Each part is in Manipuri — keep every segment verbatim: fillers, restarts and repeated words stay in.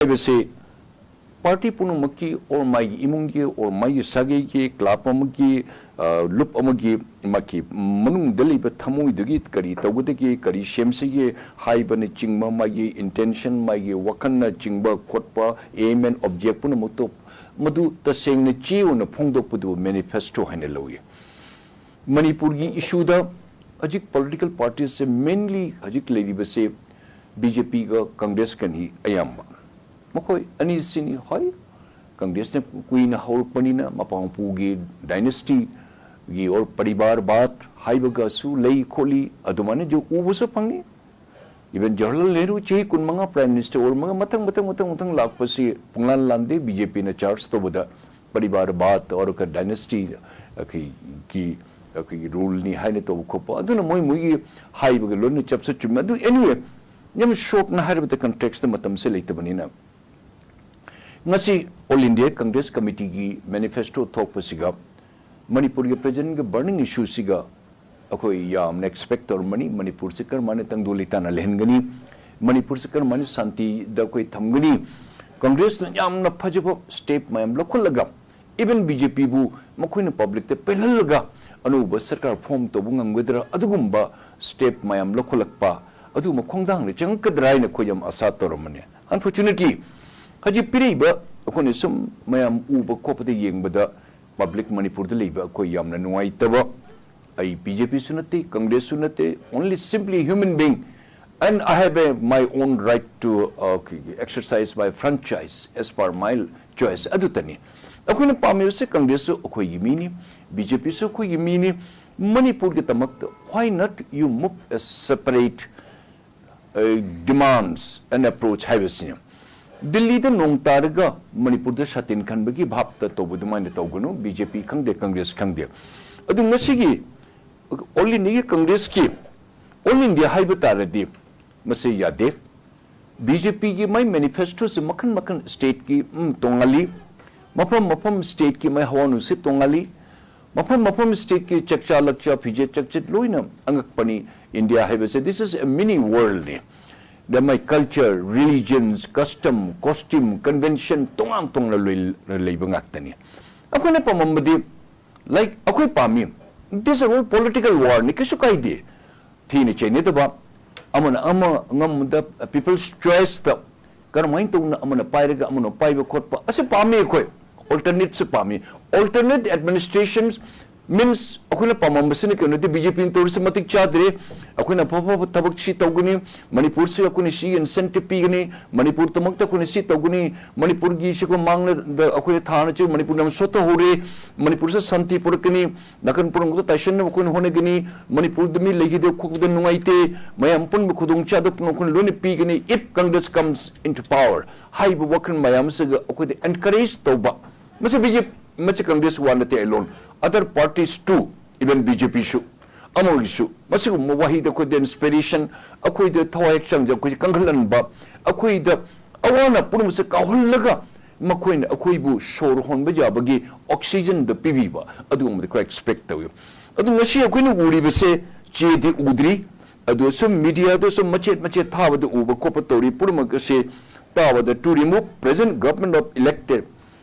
ꯍꯥꯏꯕꯁꯤ ꯄꯥꯔꯇꯤ ꯄꯨꯝꯅꯃꯛꯀꯤ, ꯑꯣꯔ ꯃꯥꯒꯤ ꯏꯃꯨꯡꯒꯤ, ꯑꯣꯔ ꯃꯥꯒꯤ ꯁꯥꯒꯩꯒꯤ, ꯀ꯭ꯂꯕ ꯑꯃꯒꯤ, ꯑ, ꯂꯨꯞ ꯑꯃꯒꯤ, ꯃꯥꯒꯤ ꯃꯅꯨꯡꯗ ꯂꯩꯕ ꯊꯃꯣꯏꯗꯨꯒꯤ ꯀꯔꯤ ꯇꯧꯒꯗꯒꯦ, ꯀꯔꯤ ꯁꯦꯝꯁꯤꯒꯦ ꯍꯥꯏꯕꯅꯆꯤꯡꯕ, ꯃꯥꯒꯤ intention, ꯃꯥꯒꯤ ꯋꯥꯈꯜꯅꯆꯤꯡꯕ ꯈꯣꯠꯄ, aim and object ꯄꯨꯝꯅꯃꯛꯇꯣ ꯃꯗꯨ ꯇꯁꯦꯡꯅ ꯆꯦ ꯑꯣꯏꯅ ꯐꯣꯡꯗꯣꯛꯄꯗꯨ manifesto ꯍꯥꯏꯅ ꯂꯧꯏ꯫ ꯃꯅꯤꯄꯨꯔꯒꯤ ꯏꯁꯨꯗ ꯍꯧꯖꯤꯛ political parties ꯁꯦ, mainly ꯍꯧꯖꯤꯛ ꯂꯩꯔꯤꯕꯁꯦ ꯕꯤ ꯖꯦ ꯄꯤꯒ ꯀꯪꯒ꯭ꯔꯦꯁꯀꯅꯤ ꯑꯌꯥꯝꯕ꯫ ꯃꯈꯣꯏ ꯑꯅꯤꯁꯤꯅꯤ꯫ ꯍꯣꯏ, ꯀꯪꯒ꯭ꯔꯦꯁꯅ ꯀꯨꯏꯅ ꯍꯧꯔꯛꯄꯅꯤꯅ ꯃꯄꯥ ꯃꯄꯨꯒꯤ dynasty ꯒꯤ ꯑꯣꯔ ꯄꯔꯤꯕꯥꯔ ꯕꯥꯠ ꯍꯥꯏꯕꯒꯁꯨ ꯂꯩ ꯈꯣꯠꯂꯤ, ꯑꯗꯨꯃꯥꯏꯅꯁꯨ ꯎꯕꯁꯨ ꯐꯪꯉꯤ꯫ Even ꯖꯋꯥꯍꯔꯂꯥꯜ ꯅꯦꯍꯔꯨ ꯆꯍꯤ ꯀꯨꯟꯃꯉꯥ Prime Minister ꯑꯣꯏꯔꯝꯃꯒ ꯃꯊꯪ ꯃꯊꯪ ꯃꯊꯪ ꯃꯊꯪ ꯂꯥꯛꯄꯁꯤ ꯄꯨꯡꯂꯥꯟ ꯂꯥꯟꯗꯦ꯫ ꯕꯤ ꯖꯦ ꯄꯤꯅ charge ꯇꯧꯕꯗ ꯄꯔꯤꯕꯥꯔ ꯕꯥꯠ ꯑꯣꯔ dynasty ꯑꯩꯈꯣꯏꯒꯤ, ꯑꯩꯈꯣꯏꯒꯤ rule ꯅꯤ ꯍꯥꯏꯅ ꯇꯧꯕ ꯈꯣꯠꯄ, ꯑꯗꯨꯅ ꯃꯣꯏ ꯃꯣꯏꯒꯤ ꯍꯥꯏꯕꯒ ꯂꯣꯏꯅ ꯆꯞꯁꯨ ꯆꯨꯝꯃꯤ꯫ ꯑꯗꯨ anyway, ꯌꯥꯝ short ꯅ ꯍꯥꯏꯔꯕꯗ context ꯇ ꯃꯇꯝꯁꯦ ꯂꯩꯇꯕꯅꯤꯅ, ꯉꯁꯤ All India Congress Committee ꯒꯤ manifesto ꯊꯣꯛꯄꯁꯤꯒ ꯃꯅꯤꯄꯨꯔꯒꯤ present ꯒꯤ burning issue ꯁꯤꯒ ꯑꯩꯈꯣꯏ ꯌꯥꯝꯅ expect ꯇꯧꯔꯝꯕꯅꯤ꯫ ꯃꯅꯤꯄꯨꯔꯁꯤ ꯀꯔꯝꯍꯥꯏꯅ ꯇꯪꯗꯨ ꯂꯩꯇꯥꯅ ꯂꯩꯍꯟꯒꯅꯤ, ꯃꯅꯤꯄꯨꯔꯁꯤ ꯀꯔꯝꯍꯥꯏꯅ ꯁꯥꯟꯇꯤꯗ ꯑꯩꯈꯣꯏ ꯊꯝꯒꯅꯤ, ꯀꯪꯒ꯭ꯔꯦꯁꯅ ꯌꯥꯝꯅ ꯐꯖꯕ step ꯃꯌꯥꯝ ꯂꯧꯈꯠꯂꯒ, even ꯕꯤ ꯖꯦ ꯄꯤ ꯕꯨ ꯃꯈꯣꯏꯅ public ꯇ ꯄꯦꯜꯍꯜꯂꯒ ꯑꯅꯧꯕ ꯁꯔꯀꯥꯔ form ꯇꯧꯕ ꯉꯝꯒꯗ꯭ꯔꯥ, ꯑꯗꯨꯒꯨꯝꯕ step ꯃꯌꯥꯝ ꯂꯧꯈꯠꯂꯛꯄ, ꯑꯗꯨꯒꯨꯝꯕ ꯈꯣꯡꯊꯥꯡꯗ ꯆꯪꯉꯛꯀꯗ꯭ꯔꯥ ꯍꯥꯏꯅ ꯑꯩꯈꯣꯏ ꯌꯥꯝ ꯑꯁꯥ ꯇꯧꯔꯝꯕꯅꯤ꯫ Unfortunately, ꯍꯧꯖꯤꯛ ꯄꯤꯔꯛꯏꯕ ꯑꯩꯈꯣꯏꯅ ꯁꯨꯝ ꯃꯌꯥꯝ ꯎꯕ ꯈꯣꯠꯄꯗ ꯌꯦꯡꯕꯗ, public ꯃꯅꯤꯄꯨꯔꯗ ꯂꯩꯕ ꯑꯩꯈꯣꯏ ꯌꯥꯝꯅ ꯅꯨꯡꯉꯥꯏꯇꯕ꯫ ꯑꯩ ꯕꯤ ꯖꯦ ꯄꯤ ꯁꯨ ꯅꯠꯇꯦ, ꯀꯪꯒ꯭ꯔꯦꯁꯁꯨ ꯅꯠꯇꯦ, only simply human being, and I have a, my own right to, uh, exercise my franchise as per my choice ꯑꯗꯨꯇꯅꯤ꯫ ꯑꯩꯈꯣꯏꯅ ꯄꯥꯝꯃꯤꯕꯁꯦ ꯀꯪꯒ꯭ꯔꯦꯁꯁꯨ ꯑꯩꯈꯣꯏꯒꯤ ꯃꯤꯅꯤ, ꯕꯤ ꯖꯦ ꯄꯤ ꯁꯨ ꯑꯩꯈꯣꯏꯒꯤ ꯃꯤꯅꯤ꯫ ꯃꯅꯤꯄꯨꯔꯒꯤꯗꯃꯛꯇ why not you move a separate, uh, demands and approach ꯍꯥꯏꯕꯁꯤꯅꯤ꯫ ꯗꯤꯜꯂꯤꯗ ꯅꯣꯡ ꯇꯥꯔꯒ ꯃꯅꯤꯄꯨꯔꯗ ꯁꯥꯇꯤꯟ ꯈꯟꯕꯒꯤ ꯚꯥꯞꯇ ꯇꯧꯕ ꯑꯗꯨꯃꯥꯏꯅ ꯇꯧꯒꯅꯨ, ꯕꯤ ꯖꯦ ꯄꯤ ꯈꯪꯗꯦ, ꯀꯪꯒ꯭ꯔꯦꯁ ꯈꯪꯗꯦ꯫ ꯑꯗꯨ ꯉꯁꯤꯒꯤ All India ꯀꯪꯒ꯭ꯔꯦꯁꯀꯤ, All India ꯍꯥꯏꯕ ꯇꯥꯔꯗꯤ ꯃꯁꯤ ꯌꯥꯗꯦ꯫ ꯕꯤ ꯖꯦ ꯄꯤ ꯒꯤ ꯃꯥꯏ manifesto ꯁꯤ ꯃꯈꯜ ꯃꯈꯜ state ꯀꯤ, ꯎꯝ, ꯇꯣꯉꯥꯜꯂꯤ꯫ ꯃꯐꯝ ꯃꯐꯝ state ꯀꯤ ꯃꯥꯏ ꯍꯋꯥ ꯅꯨꯡꯁꯤꯠ ꯇꯣꯉꯥꯜꯂꯤ꯫ ꯃꯐꯝ ꯃꯐꯝ state ꯀꯤ ꯆꯥꯛꯆꯥ ꯂꯛꯆꯥ ꯐꯤꯖꯦꯠ ꯆꯥꯛꯆꯦꯠ ꯂꯣꯏꯅ ꯑꯉꯛꯄꯅꯤ꯫ India ꯍꯥꯏꯕꯁꯦ, this is a mini world ꯅꯤ꯫ ꯗ ꯃꯥꯏ culture, Religions, custom, costume, convention ꯇꯣꯉꯥꯟ ꯇꯣꯉꯥꯟꯅ ꯂꯣꯏ-, ꯂꯩꯕ ꯉꯥꯛꯇꯅꯤ꯫ ꯑꯩꯈꯣꯏꯅ ꯄꯥꯝꯃꯝꯕꯗꯤ, ꯂꯥꯏꯛ, ꯑꯩꯈꯣꯏ ꯄꯥꯝꯃꯤ, ꯗꯤꯁ ꯑꯣꯜ ꯄꯣꯂꯤꯇꯤꯀꯦꯜ ꯋꯥꯔꯅꯤ, ꯀꯩꯁꯨ ꯀꯥꯏꯗꯦ꯫ ꯊꯤꯅ ꯆꯩꯅꯗꯕ, ꯑꯃꯅ ꯑꯃ ꯉꯝꯕꯗ ꯄꯤꯄꯜꯁ ꯆꯣꯏꯁꯇ ꯀꯔꯝꯍꯥꯏꯅ ꯇꯧꯅ ꯑꯃꯅ ꯄꯥꯏꯔꯒ ꯑꯃꯅ ꯄꯥꯏꯕ ꯈꯣꯠꯄ ꯑꯁꯤ ꯄꯥꯝꯃꯤ ꯑꯩꯈꯣꯏ꯫ ꯑꯣꯜꯇꯔꯅꯦꯠꯁꯤ ꯄꯥꯝꯃꯤ꯫ ꯑꯣꯜꯇꯔꯅꯦꯠ ꯑꯦꯗꯃꯤꯅꯤꯁꯇ꯭ꯔꯦꯁꯟ ꯃꯤꯟꯁ ꯑꯩꯈꯣꯏꯅ ꯄꯥꯝꯃꯝꯕꯁꯤꯅ ꯀꯩꯅꯣꯗꯤ ꯕꯤ ꯖꯦ ꯄꯤꯅ ꯇꯧꯔꯤꯁꯤ ꯃꯇꯤꯛ ꯆꯥꯗ꯭ꯔꯦ꯫ ꯑꯩꯈꯣꯏꯅ ꯑꯐ ꯑꯐꯕ ꯊꯕꯛꯁꯤ ꯇꯧꯒꯅꯤ, ꯃꯅꯤꯄꯨꯔꯁꯤ ꯑꯩꯈꯣꯏꯅ ꯁꯤ ꯏꯟꯁꯦꯟꯇꯤꯞ ꯄꯤꯒꯅꯤ, ꯃꯅꯤꯄꯨꯔꯗꯃꯛꯇ ꯑꯩꯈꯣꯏꯅ ꯁꯤ ꯇꯧꯒꯅꯤ, ꯃꯅꯤꯄꯨꯔꯒꯤ ꯁꯤꯒ ꯃꯥꯡꯂꯗ ꯑꯩꯈꯣꯏꯅ ꯊꯥꯅ ꯆꯦ ꯃꯅꯤꯄꯨꯔ ꯌꯥꯝ ꯁꯣꯠꯊꯍꯧꯔꯦ, ꯃꯅꯤꯄꯨꯔꯁꯤ ꯁꯥꯟꯇꯤ ꯄꯨꯔꯛꯀꯅꯤ, ꯅꯥꯀꯟ ꯄꯨꯝꯅꯃꯛꯇ ꯇꯥꯏꯁꯟꯅꯕ ꯑꯩꯈꯣꯏꯅ ꯍꯣꯠꯅꯒꯅꯤ, ꯃꯅꯤꯄꯨꯔꯗ ꯃꯤ ꯂꯩꯈꯤꯗꯕ ꯈꯣꯠꯈꯤꯗꯕ ꯅꯨꯡꯉꯥꯏꯇꯦ, ꯃꯌꯥꯝ ꯄꯨꯟꯕ ꯈꯨꯗꯣꯡꯆꯥꯗꯕ ꯄꯨꯝꯅꯃꯛ ꯑꯩꯈꯣꯏꯅ ꯂꯣꯏꯅ ꯄꯤꯒꯅꯤ, if Congress comes into power ꯍꯥꯏꯕ ꯋꯥꯈꯜ ꯃꯌꯥꯝ ꯑꯁꯤꯒ ꯑꯩꯈꯣꯏꯗ ꯑꯦꯟꯀꯔꯦꯖ ꯇꯧꯕ꯫ ꯃꯁꯤ ꯕꯤ ꯖꯦ ꯄꯤ, ꯃꯁꯤ ꯀꯪꯒ꯭ꯔꯦꯁ ꯋꯥ ꯅꯠꯇꯦ alone, other parties too, even B J ꯄꯤꯁꯨ, ꯑꯃꯒꯤꯁꯨ ꯃꯁꯤꯒꯨꯝꯕ ꯋꯥꯍꯩꯗ ꯑꯩꯈꯣꯏꯗ ꯏꯟꯁꯄꯤꯔꯦꯁꯟ, ꯑꯩꯈꯣꯏꯗ ꯊꯋꯥꯏ ꯍꯛꯆꯥꯡꯁꯦ ꯑꯩꯈꯣꯏꯁꯦ ꯀꯟꯈꯠꯍꯟꯕ, ꯑꯩꯈꯣꯏꯗ ꯑꯋꯥ ꯑꯅꯥ ꯄꯨꯝꯅꯃꯛꯁꯦ ꯀꯥꯎꯍꯜꯂꯒ ꯃꯈꯣꯏꯅ ꯑꯩꯈꯣꯏꯕꯨ ꯁꯣꯔ ꯍꯣꯟꯕ ꯌꯥꯕꯒꯤ ꯑꯣꯛꯁꯤꯖꯟꯗ ꯄꯤꯕꯤꯕ, ꯑꯗꯨꯒꯨꯝꯕꯗꯤ ꯑꯩꯈꯣꯏ ꯑꯦꯛꯁꯄꯦꯛ ꯇꯧꯏ꯫ ꯑꯗꯨ ꯉꯁꯤ ꯑꯩꯈꯣꯏꯅ ꯎꯔꯤꯕꯁꯦ ꯆꯦꯗꯤ ꯎꯗ꯭ꯔꯤ, ꯑꯗꯨ ꯁꯨꯝ ꯃꯤꯗꯤꯌꯥꯗ ꯁꯨꯝ ꯃꯆꯦꯠ ꯃꯆꯦꯠ ꯊꯥꯕꯗ ꯎꯕ ꯈꯣꯠꯄ ꯇꯧꯔꯤ꯫ ꯄꯨꯝꯅꯃꯛ ꯑꯁꯤ ꯇꯥꯕꯗ to remove present government of elected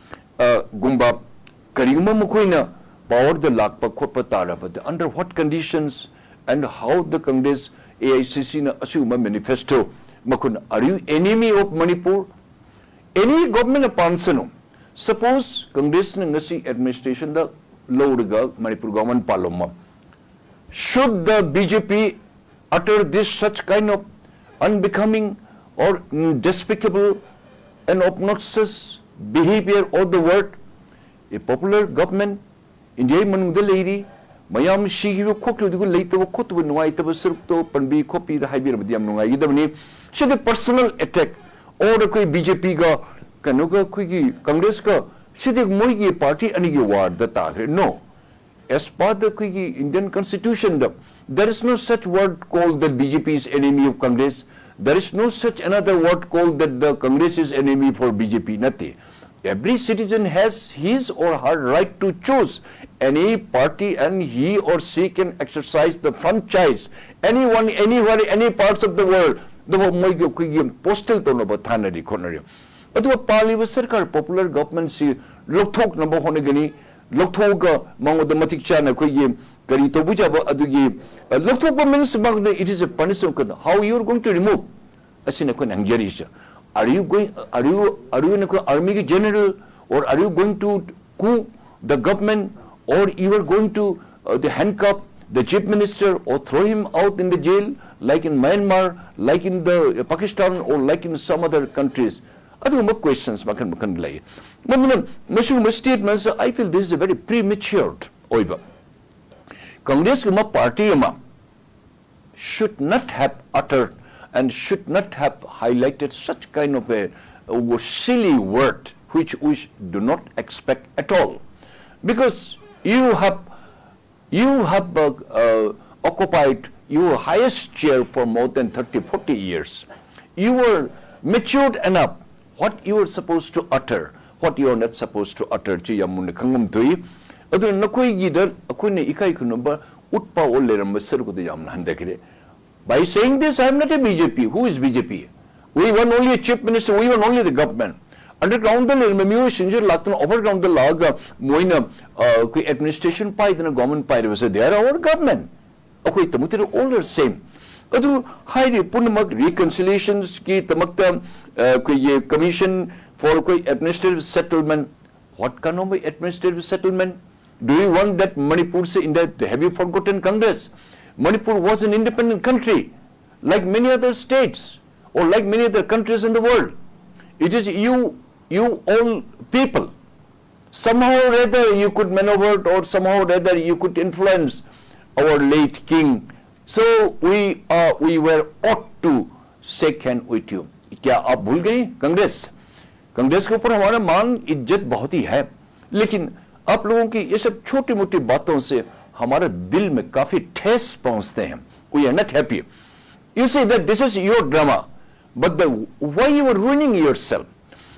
ꯑ, ꯒꯨꯝꯕ ꯀꯔꯤꯒꯨꯝꯕ ꯃꯈꯣꯏꯅ ꯄꯥꯋꯔꯗ ꯂꯥꯛꯄ ꯈꯣꯠꯄ ꯇꯥꯔꯕꯗ, under what conditions and how the Congress, A I C C ꯅ ꯑꯁꯤꯒꯨꯝꯕ ꯃꯦꯅꯤꯐꯦꯁꯇꯣ ꯃꯈꯣꯏꯅ, are you enemy of Manipur? Any government ꯄꯥꯟꯁꯅꯨ, ꯁꯄꯣꯁ ꯀꯪꯒ꯭ꯔꯦꯁꯅ ꯉꯁꯤ ꯑꯦꯗꯃꯤꯅꯤꯁꯇ꯭ꯔꯦꯁꯟꯗ ꯂꯧꯔꯒ ꯃꯅꯤꯄꯨꯔ ꯒꯣꯚꯔꯟꯃꯦꯟꯠ ꯄꯥꯜꯂꯝꯃ, should the B J P utter this such kind of unbecoming or despicable and obnoxious behavior or the word? A popular government, ꯏꯟꯗꯤꯌꯥꯒꯤ ꯃꯅꯨꯡꯗ ꯂꯩꯔꯤ, ꯃꯌꯥꯝ ꯁꯤꯈꯤꯕ ꯈꯣꯠꯈꯤꯕꯗꯨꯒ ꯂꯩꯇꯕ ꯈꯣꯠꯇꯕ ꯅꯨꯡꯉꯥꯏꯇꯕ ꯁꯔꯨꯛꯇꯣ ꯄꯟꯕꯤ ꯈꯣꯠꯄꯤꯗ ꯍꯥꯏꯕꯤꯔꯕꯗꯤ ꯌꯥꯝ ꯅꯨꯡꯉꯥꯏꯒꯗꯕꯅꯤ꯫ ꯁꯤꯗꯤ ꯄꯔꯁꯣꯅꯦꯜ ꯑꯦꯇꯦꯛ ꯑꯣꯔ ꯑꯩꯈꯣꯏ ꯕꯤ ꯖꯦ ꯄꯤꯒ ꯀꯩꯅꯣꯒ ꯑꯩꯈꯣꯏꯒꯤ ꯀꯪꯒ꯭ꯔꯦꯁꯀ, ꯁꯤꯗꯤ ꯃꯣꯏꯒꯤ ꯄꯥꯔꯇꯤ ꯑꯅꯤꯒꯤ ꯋꯥꯔꯗ ꯇꯥꯈ꯭ꯔꯦ꯫ No, as per the ꯑꯩꯈꯣꯏꯒꯤ Indian Constitution the, there is no such word called that B J P is enemy of Congress. There is no such another word called that the Congress is enemy for B J P. ꯅꯠꯇꯦ꯫ Every citizen has his or her right to choose any party and he or she can exercise the franchise anyone, anywhere, any parts of the world. ꯑꯗꯨꯕꯨ ꯃꯣꯏꯒꯤ ꯑꯩꯈꯣꯏꯒꯤ ꯄꯣꯁꯇꯦꯜ ꯇꯧꯅꯕ ꯊꯥꯅꯔꯤ ꯈꯣꯠꯅꯔꯤ꯫ ꯑꯗꯨꯒ ꯄꯥꯜꯂꯤꯕ ꯁꯔꯀꯥꯔ, ꯄꯣꯄꯨꯂꯔ ꯒꯚꯔꯟꯃꯦꯟꯠꯁꯤ ꯂꯧꯊꯣꯛꯅꯕ ꯍꯣꯠꯅꯒꯅꯤ, ꯂꯧꯊꯣꯛꯑꯒ ꯃꯉꯣꯟꯗ ꯃꯇꯤꯛ ꯆꯥꯅ ꯑꯩꯈꯣꯏꯒꯤ ꯀꯔꯤ ꯇꯧꯕ ꯌꯥꯕ ꯑꯗꯨꯒꯤ, ꯑ, ꯂꯧꯊꯣꯛꯄ ꯃꯤꯟꯁ ꯃꯥꯒꯤ it is a punishment. How you are going to remove? ꯑꯁꯤꯅ ꯑꯩꯈꯣꯏꯅ ꯍꯪꯖꯔꯤꯁꯦ꯫ Are you going, are you, are you ꯑꯩꯈꯣꯏ ꯑꯥꯔꯃꯤꯒꯤ general, or are you going to coup the government, or you are going to, uh, the handcuff the chief minister or throw him out in the jail, like in Myanmar, like in the, uh, Pakistan, or like in some other countries? ꯑꯗꯨꯒꯨꯝꯕ questions ꯃꯈꯜ ꯃꯈꯜ ꯂꯩ꯫ ꯃꯗꯨꯅ ꯃꯁꯤꯒꯨꯝꯕ statements, I feel this is a very premature ꯑꯣꯏꯕ꯫ ꯀꯪꯒ꯭ꯔꯦꯁꯀꯨꯝꯕ ꯄꯥꯔꯇꯤ ꯑꯃ should not have uttered and should not have highlighted such kind of a, uh, silly word which we do not expect at all. Because you have, you have, uh, uh, occupied your highest chair for more than thirty, forty years. You were matured enough what you are supposed to utter, what you are not supposed to utter ꯁꯤ ꯌꯥꯝ ꯃꯨꯟꯅ ꯈꯪꯐꯝ ꯊꯣꯛꯏ꯫ ꯑꯗꯨꯅ ꯅꯈꯣꯏꯒꯤꯗ ꯑꯩꯈꯣꯏꯅ ꯏꯀꯥꯏ ꯈꯨꯝꯅꯕ ꯎꯠꯄ ꯑꯣ ꯂꯩꯔꯝꯕ ꯁꯔꯨꯛ ꯑꯗꯨ ꯌꯥꯝꯅ ꯍꯟꯊꯈ꯭ꯔꯦ꯫ By saying this, I am not a B J P. Who is B J P? We want only a chief minister, we want only the government. Underground ꯗ ꯂꯩꯔꯝꯕ ꯃꯤꯑꯣꯏꯁꯤꯡꯁꯤ ꯂꯥꯛꯇꯨꯅ overground ꯗ ꯂꯥꯛꯑꯒ ꯃꯣꯏꯅ, ꯑ, ꯑꯩꯈꯣꯏ administration ꯄꯥꯏꯗꯅ government ꯄꯥꯏꯔꯤꯕꯁꯦ, they are our government. ꯑꯩꯈꯣꯏ ꯇꯃꯨꯛꯇꯗ all are same꯫ ꯑꯗꯨ ꯍꯥꯏꯔꯤꯕ ꯄꯨꯝꯅꯃꯛ reconciliations ꯀꯤ ꯗꯃꯛꯇ, ꯑ, ꯑꯩꯈꯣꯏꯒꯤ commission for ꯑꯩꯈꯣꯏ administrative settlement, what kind of administrative settlement? Do you want that Manipur say in that, have you forgotten Congress? Manipur was an independent country, like many other states or like many other countries in the world. It is you, you all people. Somehow or other you could maneuver or somehow or other you could influence our late king. So we are, we were ought to shake hand with you. क्या आप भूल गए कांग्रेस? कांग्रेस के ऊपर हमारा मान इज्जत बहुत ही है, लेकिन आप लोगों की ये सब छोटी मोटी बातों से हमारे दिल में काफी ठेस पहुंचते हैं। We are not happy. You say that this is your drama, but the, why you are ruining yourself?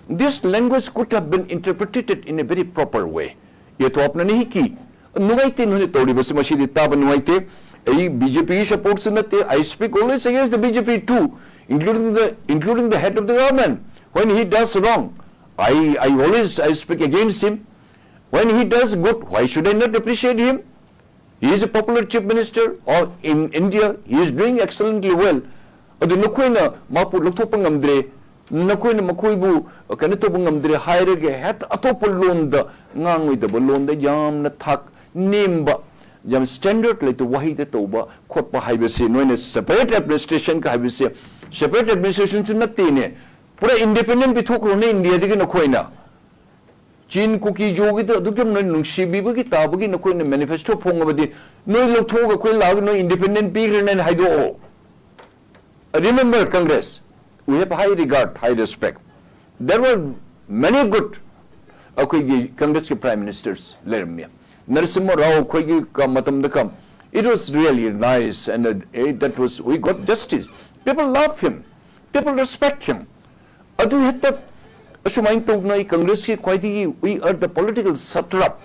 This language could have been interpreted in a very proper way. ये तो आपने नहीं की। ꯅꯨꯡꯉꯥꯏꯇꯦ ꯅꯣꯏꯅ ꯇꯧꯔꯤꯕꯁꯤ, ꯃꯁꯤꯗꯤ ꯇꯥꯕ ꯅꯨꯡꯉꯥꯏꯇꯦ꯫ ꯑꯩ B J P ꯒꯤ supportꯁꯨ ꯅꯠꯇꯦ, I speak always against the B J P too. including the, including the head of the government. When he does wrong, I, I always, I speak against him. When he does good, why should I not appreciate him? He is a popular chief minister of, in India. He is doing excellently well. ꯑꯗꯨ ꯅꯈꯣꯏꯅ ꯃꯍꯥꯛꯄꯨ ꯂꯧꯊꯣꯛꯄ ꯉꯝꯗ꯭ꯔꯦ, ꯅꯈꯣꯏꯅ ꯃꯈꯣꯏꯕꯨ ꯀꯩꯅꯣ ꯇꯧꯕ ꯉꯝꯗ꯭ꯔꯦ ꯍꯥꯏꯔꯒ, ꯍꯦꯛꯇ ꯑꯇꯣꯞꯄ ꯂꯣꯟꯗ, ꯉꯥꯡꯉꯣꯏꯗꯕ ꯂꯣꯟꯗ, ꯌꯥꯝꯅ ꯊꯥꯛ ꯅꯦꯝꯕ, ꯌꯥꯝ standard ꯂꯩꯇꯕ ꯋꯥꯍꯩꯗ ꯇꯧꯕ ꯈꯣꯠꯄ ꯍꯥꯏꯕꯁꯤ, ꯅꯣꯏꯅ separate administration ꯀ ꯍꯥꯏꯕꯁꯦ, separate administration ꯁꯨ ꯅꯠꯇꯦꯅꯦ, ꯄꯨꯔꯥ independent ꯄꯤꯊꯣꯛꯈ꯭ꯔꯣꯅꯦ ꯏꯟꯗꯤꯌꯥꯗꯒꯤ ꯅꯈꯣꯏꯅ꯫ ꯆꯤꯟ ꯀꯨꯀꯤ ꯖꯣꯒꯤꯗ ꯑꯗꯨꯛ ꯌꯥꯝꯅ ꯅꯨꯡꯁꯤꯕꯤꯕꯒꯤ ꯇꯥꯕꯒꯤ ꯅꯈꯣꯏꯅ manifesto ꯐꯣꯡꯉꯕꯗꯤ, ꯅꯣꯏ ꯂꯧꯊꯣꯛꯑꯒ ꯑꯩꯈꯣꯏ ꯂꯥꯛꯑꯒ ꯅꯣꯏ independent ꯄꯤꯈ꯭ꯔꯅꯦꯅ ꯍꯥꯏꯗꯣꯛꯑꯣ꯫ Remember, Congress, we have high regard, high respect. There were many good ꯑꯩꯈꯣꯏꯒꯤ Congress ꯀꯤ prime ministers ꯂꯩꯔꯝꯃꯤ꯫ ꯅꯔꯁꯤꯝꯍ ꯔꯥꯎ ꯑꯩꯈꯣꯏꯒꯤ ꯀ-, ꯃꯇꯝꯗ ꯀ, it was really nice and, uh, eh, that was, we got justice. People love him. People respect him. ꯑꯗꯨ ꯍꯦꯛꯇ ꯑꯁꯨꯃꯥꯏꯅ ꯇꯧꯗꯅ ꯑꯩ Congress ꯀꯤ ꯈ꯭ꯋꯥꯏꯗꯒꯤ, we are the political satrap,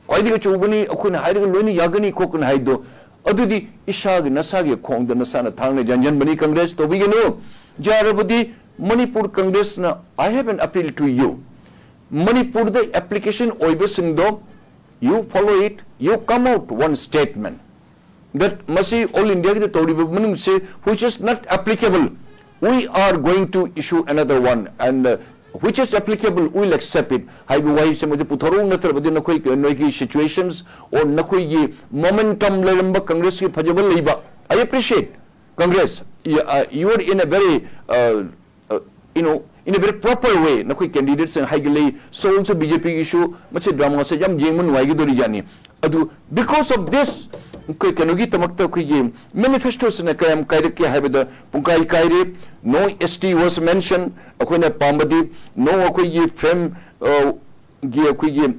ꯈ꯭ꯋꯥꯏꯗꯒꯤ ꯑꯆꯧꯕꯅꯤ, ꯑꯩꯈꯣꯏꯅ ꯍꯥꯏꯔꯒ ꯂꯣꯏꯅ ꯌꯥꯒꯅꯤ ꯈꯣꯠꯀꯅꯤ ꯍꯥꯏꯗꯣ, ꯑꯗꯨꯗꯤ ꯏꯁꯥꯒꯤ ꯅꯁꯥꯒꯤ ꯈꯣꯡꯗ ꯅꯁꯥꯅ ꯊꯥꯡꯅ ꯌꯥꯟꯁꯤꯟꯕꯅꯤ꯫ Congress ꯇꯧꯕꯤꯒꯅꯨ꯫ ꯌꯥꯔꯕꯗꯤ ꯃꯅꯤꯄꯨꯔ Congress ꯅ, I have an appeal to you. ꯃꯅꯤꯄꯨꯔꯗ application ꯑꯣꯏꯕꯁꯤꯡꯗꯣ, you follow it, you come out one statement that ꯃꯁꯤ All India ꯒꯤꯗ ꯇꯧꯔꯤꯕ ꯃꯅꯨꯡꯁꯦ which is not applicable, we are going to issue another one, and, uh, which is applicable, we'll accept it ꯍꯥꯏꯕ ꯋꯥꯍꯩꯁꯦ ꯃꯗꯨ ꯄꯨꯊꯣꯔꯛꯎ, ꯅꯠꯇ꯭ꯔꯕꯗꯤ ꯅꯈꯣꯏ, ꯅꯣꯏꯒꯤ situations or ꯅꯈꯣꯏꯒꯤ momentum ꯂꯩꯔꯝꯕ Congress ꯀꯤ ꯐꯖꯕ ꯂꯩꯕ, I appreciate Congress, you, uh, you are in a very, uh, uh, you know, in a very proper way, ꯅꯈꯣꯏ candidate ꯁꯤꯡ ꯍꯥꯏꯒꯠꯂꯛꯏ, ꯁꯣꯜꯁꯨ B J P ꯒꯤꯁꯨ, ꯃꯁꯤ drama ꯁꯦ ꯌꯥꯝ ꯌꯦꯡꯕ ꯅꯨꯡꯉꯥꯏꯒꯗꯧꯔꯤ ꯌꯥꯅꯤ꯫ ꯑꯗꯨ because of this, ꯑꯩꯈꯣꯏ ꯀꯩꯅꯣꯒꯤ ꯗꯃꯛꯇ ꯑꯩꯈꯣꯏꯒꯤ manifesto ꯁꯤꯅ ꯀꯌꯥꯝ ꯀꯥꯏꯔꯛꯀꯦ ꯍꯥꯏꯕꯗ ꯄꯨꯡꯀꯥꯏ ꯀꯥꯏꯔꯦ꯫ No S T was mentioned, ꯑꯩꯈꯣꯏꯅ ꯄꯥꯝꯕꯗꯤ no ꯑꯩꯈꯣꯏꯒꯤ frame, ꯑ, ꯒꯤ ꯑꯩꯈꯣꯏꯒꯤ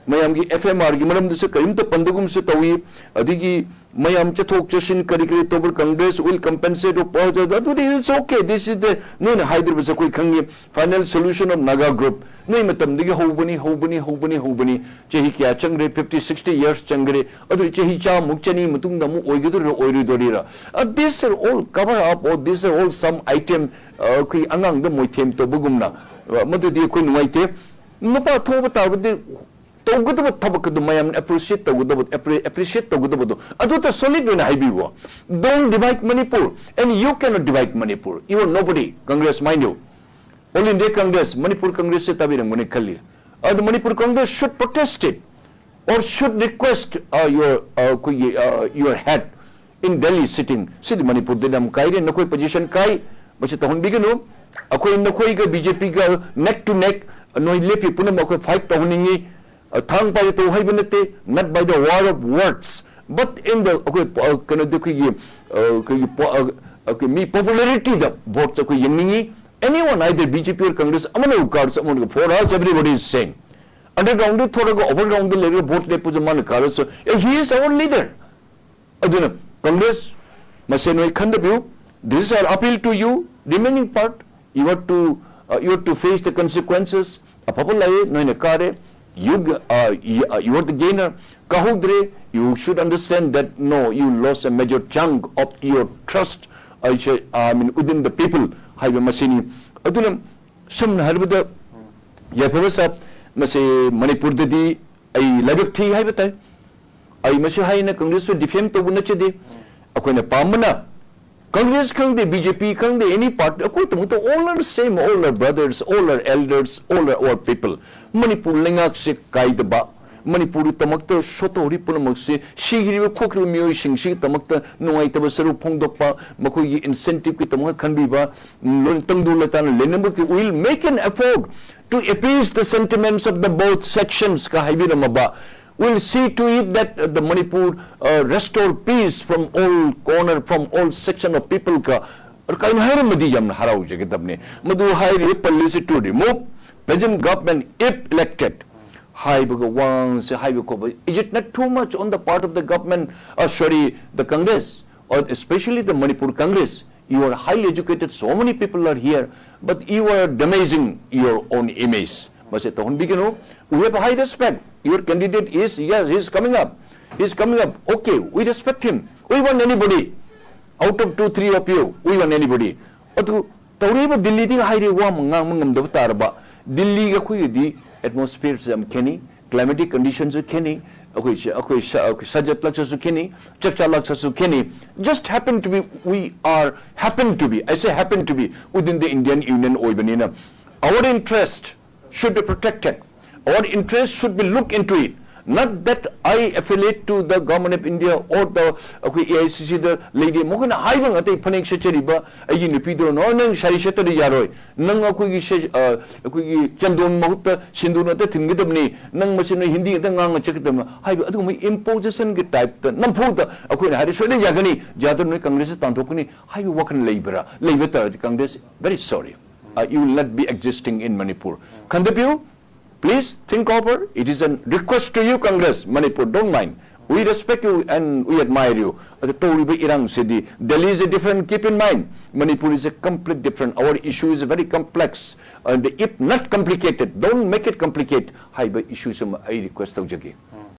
ꯃꯌꯥꯝꯒꯤ F M R ꯒꯤ ꯃꯔꯝꯗꯁꯨ ꯀꯔꯤꯝꯇ ꯄꯟꯗꯒꯨꯝꯁꯨ ꯇꯧꯏ, ꯑꯗꯒꯤ ꯃꯌꯥꯝ ꯆꯠꯊꯣꯛ ꯆꯠꯁꯤꯟ ꯀꯔꯤ ꯀꯔꯤ ꯇꯧꯕ, Congress will compensate of, ꯑꯗꯨꯗꯤ it's okay, this is the, ꯅꯣꯏꯅ ꯍꯥꯏꯗ꯭ꯔꯤꯕꯁꯦ ꯑꯩꯈꯣꯏ ꯈꯪꯉꯤ, final solution of Naga group, ꯅꯣꯏ ꯃꯇꯝꯗꯒꯤ ꯍꯧꯕꯅꯤ, ꯍꯧꯕꯅꯤ, ꯍꯧꯕꯅꯤ, ꯍꯧꯕꯅꯤ꯫ ꯆꯍꯤ ꯀꯌꯥ ꯆꯪꯈ꯭ꯔꯦ? Fifty, sixty years ꯆꯪꯈ꯭ꯔꯦ꯫ ꯑꯗꯨꯗꯤ ꯆꯍꯤ ꯆꯥꯃꯨꯛ, ꯆꯅꯤ ꯃꯇꯨꯡꯗ ꯑꯃꯨꯛ ꯑꯣꯏꯒꯗꯣꯔꯤꯔꯥ, ꯑꯣꯏꯔꯣꯏꯗꯣꯔꯤꯔꯥ? Uh, these are all cover up, or these are all some item, uh, ꯑꯩꯈꯣꯏ ꯑꯉꯥꯡꯗ ꯃꯣꯏꯊꯦꯝ ꯇꯧꯕꯒꯨꯝꯅ, uh, ꯃꯗꯨꯗꯤ ꯑꯩꯈꯣꯏ ꯅꯨꯡꯉꯥꯏꯇꯦ꯫ ꯅꯨꯄꯥ ꯊꯣꯛꯄ ꯇꯥꯔꯕꯗꯤ ꯇꯧꯒꯗꯕ ꯊꯕꯛ ꯑꯗꯨ ꯃꯌꯥꯝꯅ appreciate ꯇꯧꯒꯗꯕ, appre-, appreciate ꯇꯧꯒꯗꯕꯗꯣ ꯑꯗꯨꯇ solid ꯑꯣꯏꯅ ꯍꯥꯏꯕꯤꯌꯨ꯫ Don't divide Manipur, and you cannot divide Manipur. You are nobody, Congress, mind you. All India Congress, Manipur Congress ꯁꯦ ꯇꯥꯕꯤꯔꯝꯒꯅꯤ ꯈꯜꯂꯤ꯫ ꯑꯗꯨ Manipur Congress should protest it, or should request, uh, your, uh, ꯑꯩꯈꯣꯏꯒꯤ, uh, your head in Delhi sitting. ꯁꯤꯗꯤ ꯃꯅꯤꯄꯨꯔꯗ ꯌꯥꯝ ꯀꯥꯏꯔꯦ, ꯅꯈꯣꯏ position ꯀꯥꯏ, ꯃꯁꯤ ꯇꯧꯍꯟꯕꯤꯒꯅꯨ꯫ ꯑꯩꯈꯣꯏ ꯅꯈꯣꯏꯒ BJP ꯒ neck to neck ꯅꯣꯏ ꯂꯦꯞꯄꯤ ꯄꯨꯝꯅꯃꯛ ꯑꯩꯈꯣꯏ fight ꯇꯧꯍꯟꯅꯤꯡꯉꯤ꯫ ꯑ, ꯊꯥꯡ ꯄꯥꯏꯔ ꯇꯧ ꯍꯥꯏꯕ ꯅꯠꯇꯦ, not by the war of words, but in the, ꯑꯩꯈꯣꯏ ꯄ-, ꯑ, ꯀꯩꯅꯣꯗ ꯑꯩꯈꯣꯏꯒꯤ, ꯑ, ꯑꯩꯈꯣꯏꯒꯤ ꯄ-, ꯑ, ꯑꯩꯈꯣꯏ ꯃꯤ popularity ꯗ votes ꯑꯩꯈꯣꯏ ꯌꯦꯡꯅꯤꯡꯉꯤ꯫ Anyone, either BJP or Congress, ꯑꯃꯅ ꯀꯥꯔꯁꯨ ꯑꯃꯅ, for us everybody is same. Underground ꯗ ꯊꯣꯛꯂꯒ overground ꯗ ꯂꯩꯔꯒ vote ꯂꯦꯞꯄꯁꯨ ꯃꯥꯅ ꯀꯥꯔꯁꯨ, ꯑꯦ, he is our leader. ꯑꯗꯨꯅ Congress ꯃꯁꯦꯟ ꯅꯣꯏ ꯈꯟꯗꯕꯤꯌꯨ꯫ This is our appeal to you, remaining part, you have to, uh, you have to face the consequences. ꯑꯐꯕ ꯂꯥꯛꯑꯦ, ꯅꯣꯏꯅ ꯀꯥꯔꯦ, you, uh, you, uh, you are the gainer. ꯀꯥꯍꯧꯗ꯭ꯔꯦ, you should understand that no, you lost a major chunk of your trust, I say, I mean, within the people ꯍꯥꯏꯕ ꯃꯁꯤꯅꯤ꯫ ꯑꯗꯨꯅ ꯁꯝꯅ ꯍꯥꯏꯔꯕꯗ, ꯌꯥꯏꯐꯕ ꯁꯥꯍꯕ, ꯃꯁꯤ ꯃꯅꯤꯄꯨꯔꯗꯗꯤ ꯑꯩ ꯂꯥꯏꯕꯛ ꯊꯤ ꯍꯥꯏꯕ ꯇꯥꯏ꯫ ꯑꯩ ꯃꯁꯤ ꯍꯥꯏꯅ Congress ꯄꯨ defame ꯇꯧꯕ ꯅꯠꯆꯗꯦ꯫ ꯑꯩꯈꯣꯏꯅ ꯄꯥꯝꯕꯅ Congress ꯈꯪꯗꯦ, BJP ꯈꯪꯗꯦ, any party, ꯑꯩꯈꯣꯏ ꯇꯃꯛꯇ all are same, all are brothers, all are elders, all are our people. Manipur ꯂꯩꯉꯥꯛꯁꯦ ꯀꯥꯏꯗꯕ, ꯃꯅꯤꯄꯨꯔꯒꯤꯗꯃꯛꯇ ꯁꯣꯠꯇꯧꯔꯤ ꯄꯨꯝꯅꯃꯛꯁꯦ, ꯁꯤꯈ꯭ꯔꯤꯕ ꯈꯣꯠꯈ꯭ꯔꯤꯕ ꯃꯤꯑꯣꯏꯁꯤꯡꯁꯤꯒꯤꯗꯃꯛꯇ ꯅꯨꯡꯉꯥꯏꯇꯕ ꯁꯔꯨꯛ ꯐꯣꯡꯗꯣꯛꯄ, ꯃꯈꯣꯏꯒꯤ incentive ꯀꯤꯗꯃꯛ ꯈꯟꯕꯤꯕ, ꯎꯝ, ꯂꯣꯏꯅ ꯇꯪꯗꯨ ꯂꯩꯇꯥꯅ ꯂꯩꯅꯕꯒꯤ, will make an effort to appease the sentiments of the both sections ꯀ ꯍꯥꯏꯕꯤꯔꯝꯃꯕ, will see to it that, uh, the Manipur, uh, restore peace from all corner, from all section of people ꯀ ꯀꯥꯏꯅ ꯍꯥꯏꯔꯝꯃꯗꯤ ꯌꯥꯝꯅ ꯍꯔꯥꯎꯖꯒꯗꯕꯅꯤ꯫ ꯃꯗꯨ ꯍꯥꯏꯔꯤꯕ ꯄꯜꯂꯤꯁꯤ to remove present government if elected, ꯍꯥꯏꯕꯒ ꯋꯥꯉꯥꯡꯁꯦ ꯍꯥꯏꯕ ꯈꯣꯠꯄ, is it not too much on the part of the government, uh, sorry, the Congress, or especially the Manipur Congress? You are highly educated, so many people are here, but you are damaging your own image. ꯃꯁꯤ ꯇꯧꯍꯟꯕꯤꯒꯅꯨ. We have high respect. Your candidate is, yes, he is coming up. He is coming up. Okay, we respect him. We want anybody. Out of two, three of you, we want anybody. ꯑꯗꯨ ꯇꯧꯔꯤꯕ ꯗꯤꯜꯂꯤꯗꯤ ꯍꯥꯏꯔꯤ ꯋꯥ ꯑꯃ ꯉꯥꯡꯕ ꯉꯝꯗꯕ ꯇꯥꯔꯕ? ꯗꯤꯜꯂꯤꯒ ꯑꯩꯈꯣꯏꯒꯗꯤ atmosphereꯁꯦ ꯌꯥꯝ ꯈꯦꯠꯅꯩ, climatic conditionꯁꯨ ꯈꯦꯠꯅꯩ, ꯑꯩꯈꯣꯏ ꯁ-, ꯑꯩꯈꯣꯏ ꯁ-, ꯑꯩꯈꯣꯏ ꯁꯖꯠ ꯂꯛꯆꯠꯁꯨ ꯈꯦꯠꯅꯩ, ꯆꯥꯛꯆꯥ ꯂꯛꯆꯠꯁꯨ ꯈꯦꯠꯅꯩ. Just happen to be, we are, happen to be, I say happen to be, within the Indian Union ꯑꯣꯏꯕꯅꯤꯅ, our interest should be protected. Our interest should be looked into it. Not that I affiliate to the government of India or the ꯑꯩꯈꯣꯏ A I C Cꯗ ꯂꯩꯔꯤ꯫ ꯃꯈꯣꯏꯅ ꯍꯥꯏꯕ ꯉꯥꯛꯇ ꯐꯅꯦꯛ ꯁꯦꯠꯆꯔꯤꯕ ꯑꯩꯒꯤ ꯅꯨꯄꯤꯗꯣ, "No, ꯅꯪ ꯁꯥꯔꯤ ꯁꯦꯠꯇ꯭ꯔꯗꯤ ꯌꯥꯔꯣꯏ꯫ ꯅꯪ ꯑꯩꯈꯣꯏꯒꯤ ꯁꯦ-, ꯑ, ꯑꯩꯈꯣꯏꯒꯤ ꯆꯟꯗꯣꯟ ꯃꯍꯨꯠꯇ ꯁꯤꯟꯗꯨꯔ ꯉꯥꯛꯇ ꯊꯤꯟꯒꯗꯕꯅꯤ꯫ ꯅꯪ ꯃꯁꯤ ꯅꯣꯏ ꯍꯤꯟꯗꯤ ꯉꯥꯛꯇ ꯉꯥꯡꯉ ꯆꯠꯀꯗꯕꯅꯤ" ꯍꯥꯏꯕ ꯑꯗꯨꯒꯨꯝꯕ impositionꯒꯤ typeꯇ ꯅꯝꯐꯨꯗ ꯑꯩꯈꯣꯏꯅ ꯍꯥꯏꯔꯦ, "ꯁꯣꯏꯗꯅ ꯌꯥꯒꯅꯤ, ꯌꯥꯗ꯭ꯔ ꯅꯣꯏ ꯀꯪꯒ꯭ꯔꯦꯁꯇ ꯇꯥꯟꯊꯣꯛꯀꯅꯤ" ꯍꯥꯏꯕ ꯋꯥꯈꯜ ꯂꯩꯕ꯭ꯔꯥ? ꯂꯩꯕ ꯇꯥꯔꯗꯤ Congress, very sorry. Uh, you will not be existing in Manipur. ꯈꯟꯊꯕꯤꯌꯨ, please think over. It is a request to you, Congress, Manipur, don't mind. We respect you and we admire you. ꯑꯗꯨ ꯇꯧꯔꯤꯕ ꯏꯔꯥꯡꯁꯤꯗꯤ, Delhi is a different, keep in mind. Manipur is a complete different. Our issue is very complex. And if not complicated, don't make it complicate. ꯍꯥꯏꯕ issue ꯁꯤꯃ ꯑꯩ request ꯇꯧꯖꯒꯦ꯫